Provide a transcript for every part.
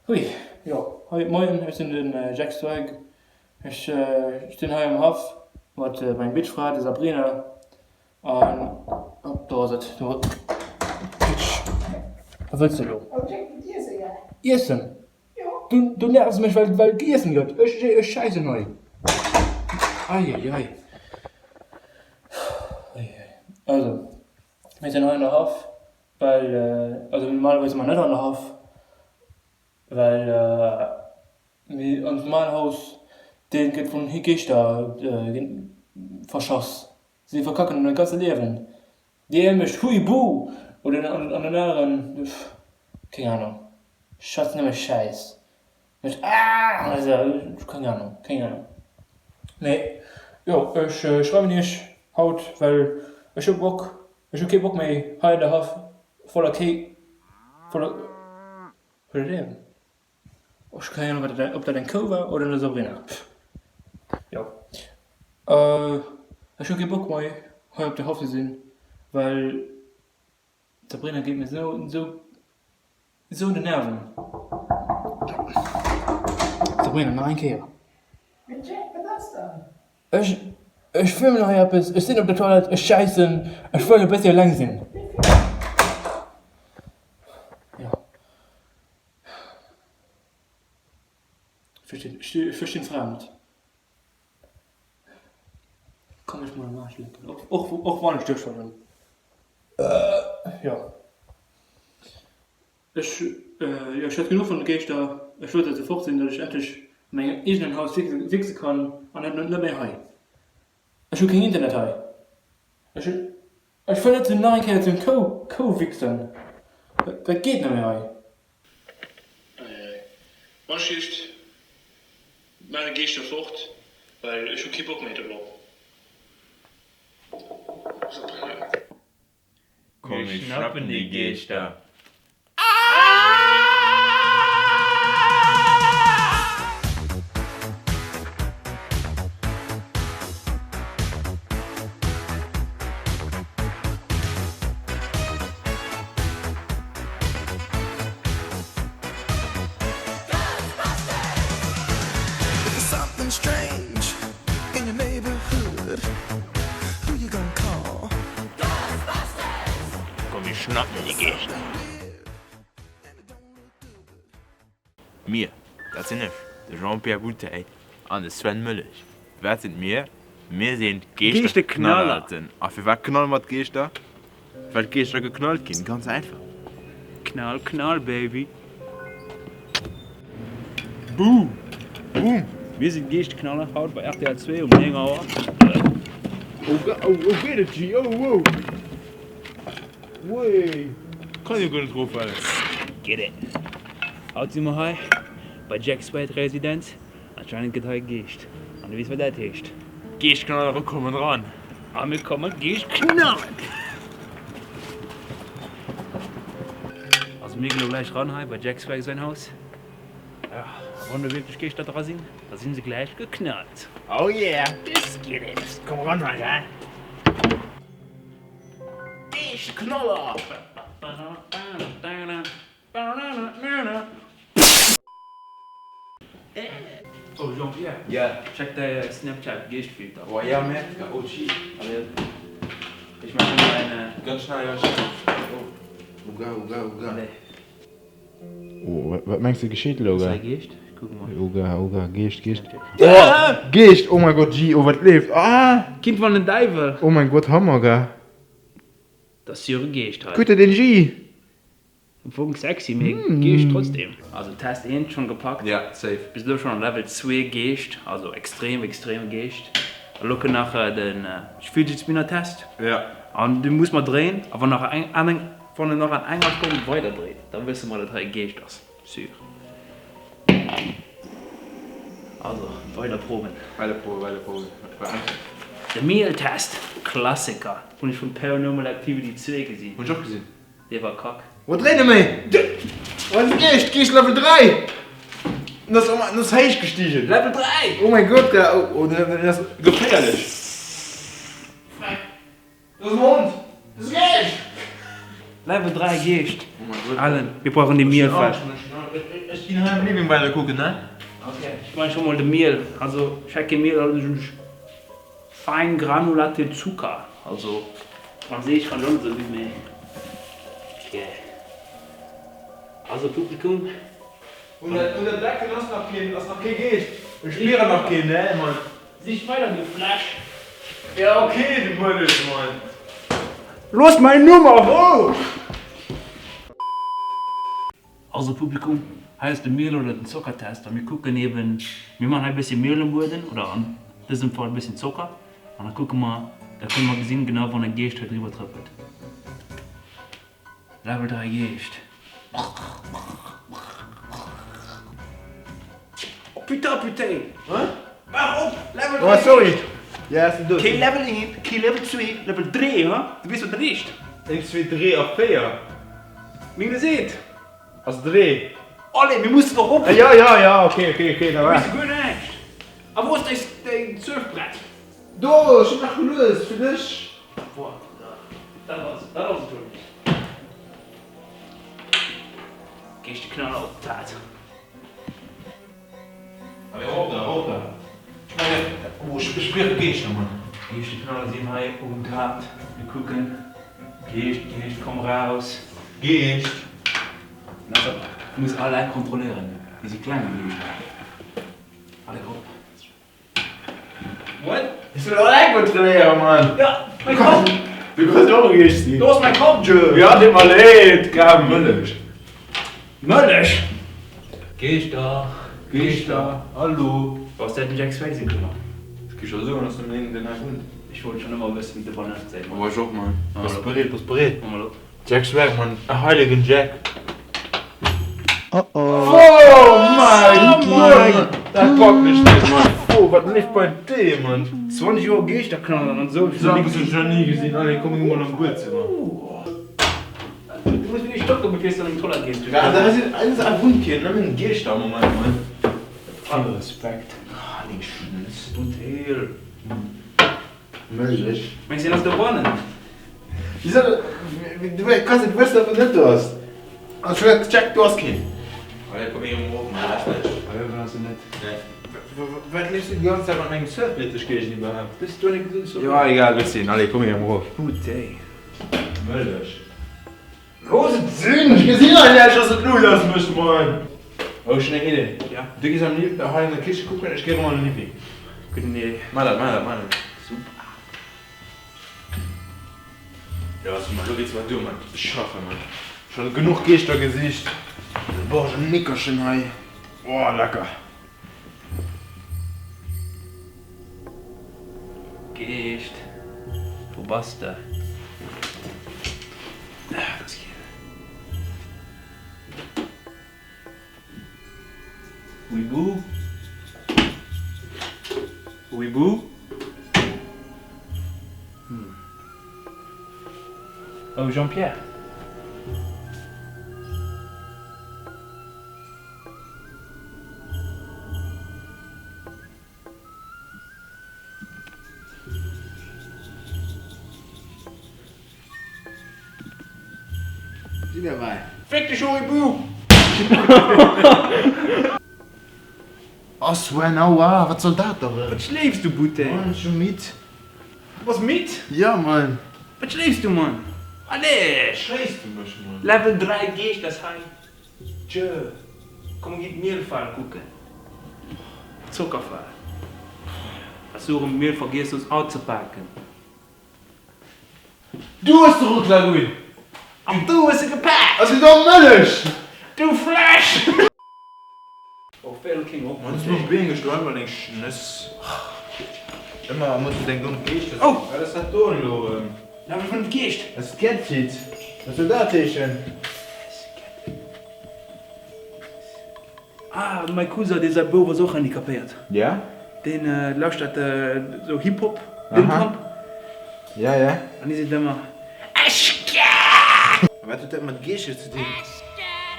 Hui, jo, hei, moien, ech sinn den Jack Swag. Ech stinn hei am Haff mat mengem Bitchfra, der Sabrina, an oh, do ass et, do, Bitch, wat wëlls de elo? Iessen? Du, du nervs mech, well, well giessen gëtt. Ech, ech schäissen hei. Eieiei. Eieiei. Also, mir sinn hei an der Haff. Well, also normalerweis si mer net an der Haff, well mir onst normalen Haus, dee gëtt vun Geeschter verschass. Si verkacken dat ganze Liewen. Déi ee mécht Hui Buh oder an den aneren, keng Ahnung, schwätzt nëmme Schäiss, mécht Aah oder esou, keng Ahnung, keng Ahnung. Mee jo, ech schreiwen iech haut, well ech hu Bock Ech hu kee Bock méi hei an der Haff voller Kéi, voller, huet et een? Ech hu keng Ahnung wat dat, ob dat eng Kou war oder eine Sabrina, pff jo. Ech hu kee Bock mei hei op der Haff ze sinn, well d'Sabrina geet mir sou, sou Esou un den Nerven. Sabrina, nach eng Kéier. Mee Jack, wat ass dann? Ech, ech filmen hei eppes, ech sinn op der Toilette, ech schäissen, ech wëll e bëssi eleng sinn. Jo. Ech verstinn, ech verstinn d'Fra net. Komm ech mol am Aarsch lecken, och, och, och wann ech Duerchfall hunn. Jo. Ech, jo, ech hat genuch vun de Geeschter. Ech wollt, datt se fort sinn, datt ech endlech a mengem eegenen Haus wichse kann an net, net méi hei. Ech hu keen Internet hei. Ech, ech wëll net nach eng Kéier zu Kou, Kou wichsen. Dat geet net méi hei. Eieiei. Wann ech just maache Geeschter fort, well ech hu kee Bock méi dorop. Komm mir schnappen déi Geeschter. Komm mir schnappen déi Geeschter. Mir, dat sinn ech, de Jean-Pierre Bouteille an de Sven Mölleg. Wat sinn mir? Mir sinn d'Geeschterknallerten. A firwat knalle mer d'Geeschter? Well d'Geeschter geknallt ginn, ganz einfach. Knall, knall, Baby. Boom! Boom! Mir sinn d'Geeschtknaller, haut bei rtl 2 um 9 Auer. Oh, oh, oh, geet et, G? Oh, wow! Wéi! Kann jo guer net eroffalen. Get it! Haut si mer hei bei Jack Sweat Residenz. Anscheinend gëtt hei geescht. An du weess wat dat heescht. D'Geeschtknallere kommen ran. A mir kommen d'Geescht knallen! Also mir ginn elo gläich ran hei bei Jack Swag säin Haus. Ja, a wann do wierklech Geeschter dra sinn, da sinn se gläich geknallt. Oh yeah! Let's get it! Komm ran hei, hä? Geeschtknaller! Oh Jean-Pierre, Ja. check däi Snapchat Geeschtfilter. Oh ja, merk, oh shit. Allez, ech maachen elo eng. Ganz schnell, ganz schnell. Oh, uga, uga, uga. Allez. Oh, wat mengs de geschitt elo, Ass gell? hei Geescht? Ech kucke mol. Uga, uga, Geescht, Geescht. Oh, Geescht, oh mein Gott, G, oh wat leeft, ah! Kind van den Däiwel! Oh mein Gott, Hammer, gell? Dat ass jo e Geescht hei. Kuck der den G! Am Fong sexy, mee Geescht trotzdem. Also Test 1 schon gepackt. Ja, safe. Bis elo schon Level 2 Geescht, also extrem extrem Geescht. A lo kënnt nach den Fidget Spinner Test. Ja. An dee muss mer dréien, a wann nach eng an eng wann en nach an enger Stonn weider dréit, da wësse mer dat hei e Geescht ass. Sûr. Also weider Proben. Weider Proben, weider Proben. De Meal Test, Klassiker, hunn ech vun Paranormal Activity 2 gesinn. Hunn ech och gesinn. Dee war kack. Wat dréine méi? Oh ass Geescht, Geescht Level 3! En ass, en ass héich gestigen. Level 3! Oh mein Gott, der, oh, oh, den ass geféierlech. Dat ass en Hond! Dat ass e Geescht! Level 3 Geescht! Oh mein Gott. Alan, mir brauchen dee Mielfett. Ech ginn hei am Living weider kucken, ne? Ok, ech man scho mol de Miel. Also ech hat kee Miel, also hunn ech fein granulate Zucker. Also Franséisch kann ech och net esou gutt, mee ok. Also Publikum. Un der Decken ass nach keen, ass nach kee Geescht. Ech spieren nach keen, ne Mann. Sich weider du Fläsch. Ja ok, du Mëllech, Mann. Looss mäin Numm a Rou! Also Publikum, hei ass de Miel oder den Zockertest a mir kucken eben, mir man hei e bëssi Miel um Bueden oder an dësem Fall e bësschen Zocker an da kucke mer, da kënne mer gesinn genau wann e Geescht hei driwwer trëppelt. Level 3 Geescht. Oh putain putain! Maach op! Level 3 Geescht! Kee Level 1, kee Level 2, Level 3, ha? Du weess wat dat heescht? 1, 2, 3 a 4. Mir hunn geseet! Ass 3. Allez, mir mussen och op! Jo, jo, jo, ok, ok, ok, da war. Mir wisse guer näischt! A wou ass däi Surfbrett? Do, ech hunn nach gelues fir dech. Boah, dat ass dat ass et jo net. Geeschteknaller op d'Tat. Allez, erop da, erop da. Ech mengen, oh, ech spiere Geeschter, Mann. Geeschteknaller sinn hei um Tat. Mir kucken. Geescht, Geescht, komm raus. Geescht. Also, du muss all Eck kontrolléieren. Déi si kleng, déi Geeschter. Allez, rop. Moin. Ech wëll och eng kontrolléieren, Mann. Ja, mäi Kapp. Du kanns och e Geescht sinn. Do ass mäi Kapp, Djö. Ja, deet mer leed. Gab Mëllech. Mëllech? Geeschter, Geeschter, hallo. Wou ass dat den Jack Swag seng Kummer? Ech gi scho soen, ass nëmmen een, deen hei wunnt. Ech wollt schon ëmmer wëssen, wéi de Banat säi Mann. Oh, ech och, Mann. Bass bereet, bass bereet? Mach mol op. Jack Swag, Mann, e heilegen Jack. Oh oh. Oh mein Gott! Dat packen ech net, Mann. Oh, wat leeft bei deem, Mann? 20 Joer Geeschterknallen an esou. Esou eppes hunn ech nach ni gesinn. Allez, komm, mir gi mol an d'Buedzëmmer. Du muss mir stocken, damit du an den Toilette gehst. Ja, da sinn alles a wunnt keen, nëmmen Geeschter am Moment, Mann. Keen Respekt. Heilig Schnëss. Brutal. Méiglech. Mengs de, hien ass dobannen? Wieso? Du kanns net wëssen, ob en net do ass. An ech hunn dat gecheckt, do ass keen. Allez, komm, mir gi mol erop, Mann, lass mech. Ah jo, dann ass en net. Nee. Wat leefs du déi ganz Zäit mat mengem Surfbrett duerch d'Géigend iwwerhaapt? Hues du net gesot, ech soll. Jo, egal, looss sinn. Allez, komm, mir gi mol erop. Putain. Mëllech. Looss et sinn! Ech gesinn hei näischt, dass et luut ass, mécht Mann. Oh, ech hunn eng Idee. Ja? Du gees am Li hei an der Kiche kucken, ech gi erëm an den Living. Gutt Idee. Maach dat, maach dat, maach dat. Super. Jo, also Mann, lo geht's mer duer mat schaffen, Mann. Schon genuch Geeschter gesicht. Lo brauch ech en Nickerchen hei. Oh, lecker. Geescht, wou bass de? Ah, das hier. Huibu? Huibu? Hm. Oh, Jean-Pierre. Sinn derbäi. Fick dech Horibu! Oh Sven, aua, wat soll dat da rëm? Wat schléifs du, Buttek? Mann, ech sinn midd. Du bass midd? Jo, Mann. Wat schléifs du, Mann? Allez! Schléifs du mech, Mann? Level 3 Geescht ass hei. Tjö, komm mir ginn d'Mielfal kucken. D'Zockerfal. Has du erëm d'Miel vergiess ons azepaken? Du hues de Rucksak un! An du hues e gepaakt! Ass jo da Mëllech! Du Fläsch! Oh Fail King op Mann, hues du mech Been geschloen mat eng Schnëss? Ëmmer muss du deng domm Geeschter sinn. Wat ass dat do elo erëm? Level 5 Geescht! E Sketchit? Wat soll dat heeschen? Ah, mäi Cousin, dee säi Bouf ass och handicapéiert. Ja? Deen lauschtert esou Hip-Hop, Lil Pump. Ja, ja. An hie seet ëmmer, Eschke! A wat huet dat mat Geeschter ze dinn?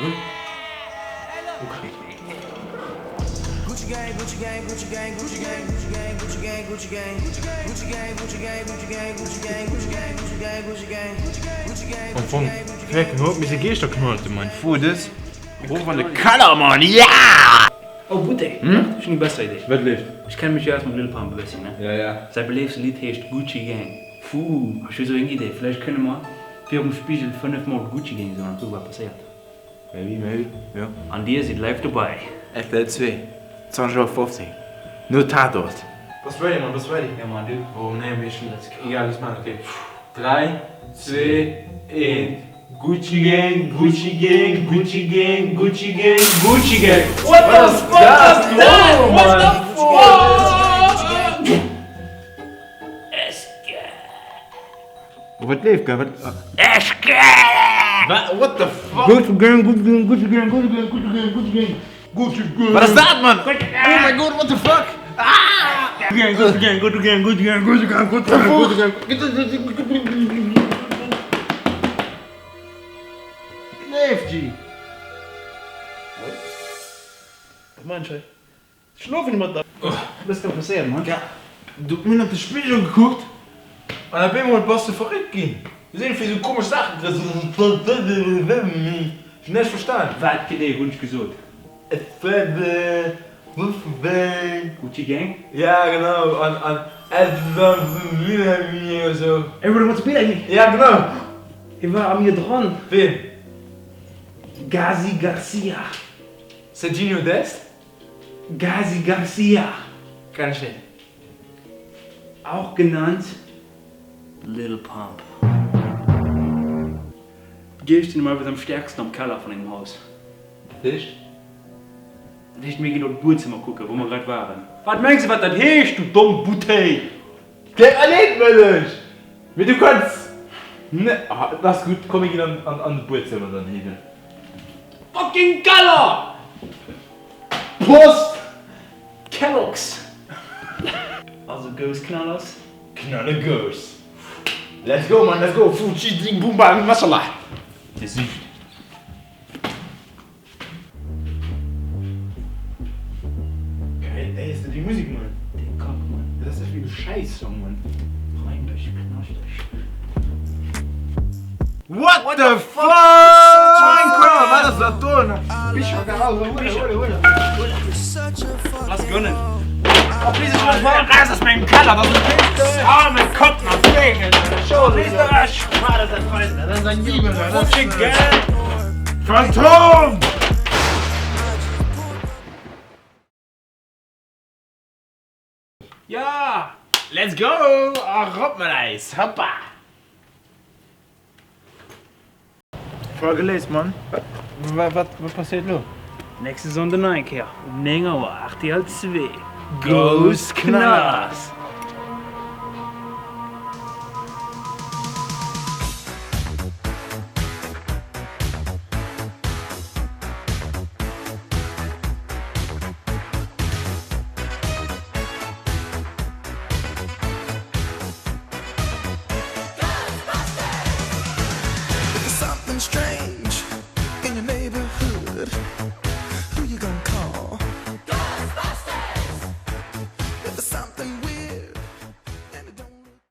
Hm? Okay. Am Fong, fäerken huet mir se Geeschterknallte, mein Fu, dës. Rof an de Keller, Mann, yeah! Oh Buttek, ech hunn eng besser Idee. Wat leeft? Ech kenne mech jo aus mam Lil Pump e bësschen, ne? Ja, ja. Säi beléiftste Lidd heescht Gucci Gang. Puh. Ech hu sou eng Idee, vläicht kënne mer virum Spigel 5 mol Gucci Gang soen an kucke wat passéiert. Maybe, maybe, jo. An dir sidd live dobei. Rtl 2, 20 Auer 15, no Tatort. Bass ready, Mann, bass ready? Jo, Mann, du? Oh nee, mee ech hunn, egal, looss maachen, okay. 3, 2, 1, Gucci Gang, Gucci Gang, Gucci Gang, Gucci Gang, Gucci Gang! What the fuck ass dat? What the fuck? Wat leeft gell? Wat? What the fuck? Gucci Gang, Gucci Gang, Gucci Gang, Gucci Gang, Gucci Gang, Gucci Gang, Gucci Gang. Wat ass dat man? Oh my god, what the fuck? Ah! Gang, Gucci Gang, Gucci Gang, Gucci Gang, Gucci Gang, Gucci Gang, Gucci Gang. Leeft G. Wat meinst du? Schlofen mat der. Wat ass do passéiert, Mann? Ja, du, mir hunn an de Spigel gekuckt an op eemol bass de verréckt ginn. Du hues iergendwéi sou komesch Saache geredet, sou Ech hunn näischt verstan. Wat genee hunn ech gesot? Gucci Gang? Ja, genau, an an sou. Everybody wants to be like me. Ja, genau. Hie war a mir dran. Ween? Gazi Garcia. Serginho Dest? Gazi Garcia. Kenn ech net. Auch genannt Lil Pump. D'Geescht sinn normalerweis am stäerksten am Keller vun engem Haus. Dat heescht? Dat heescht mir ginn op d'Buedzëmmer kucken, wou mer grad waren. Wat mengs de wat dat heescht, du domm Bouteille? Géi alleen Mëllech! Mee du kanns net. Ah, et ass gutt, komm mir ginn an an d'Buedzëmmer dann hidden. Fucking Keller! Post! Kellogg's! Also gouss Knallers. Knalle gouss! Let's go man, let's go! Fu chi ding bum bang mashallah! Dir sicht. Geil, ey, ist dat déi Musik, Mann? Dee Kack, Mann. Dat ass dach wéi e Schäiss-Song, Mann. Peinlech knaschteg. What the fuck? Wat ass dat do? Lass gönnen. Raus aus meinem Keller, das ist Ah, mein Kopf nach Phantom! Ja! Let's go! Erop mat eis! Hoppa! Voll geléist, Mann. Wat passéiert lo? Nächste Sonnden nach eng Kéier um 9 Auer, rtl 2. Gouss Knallers!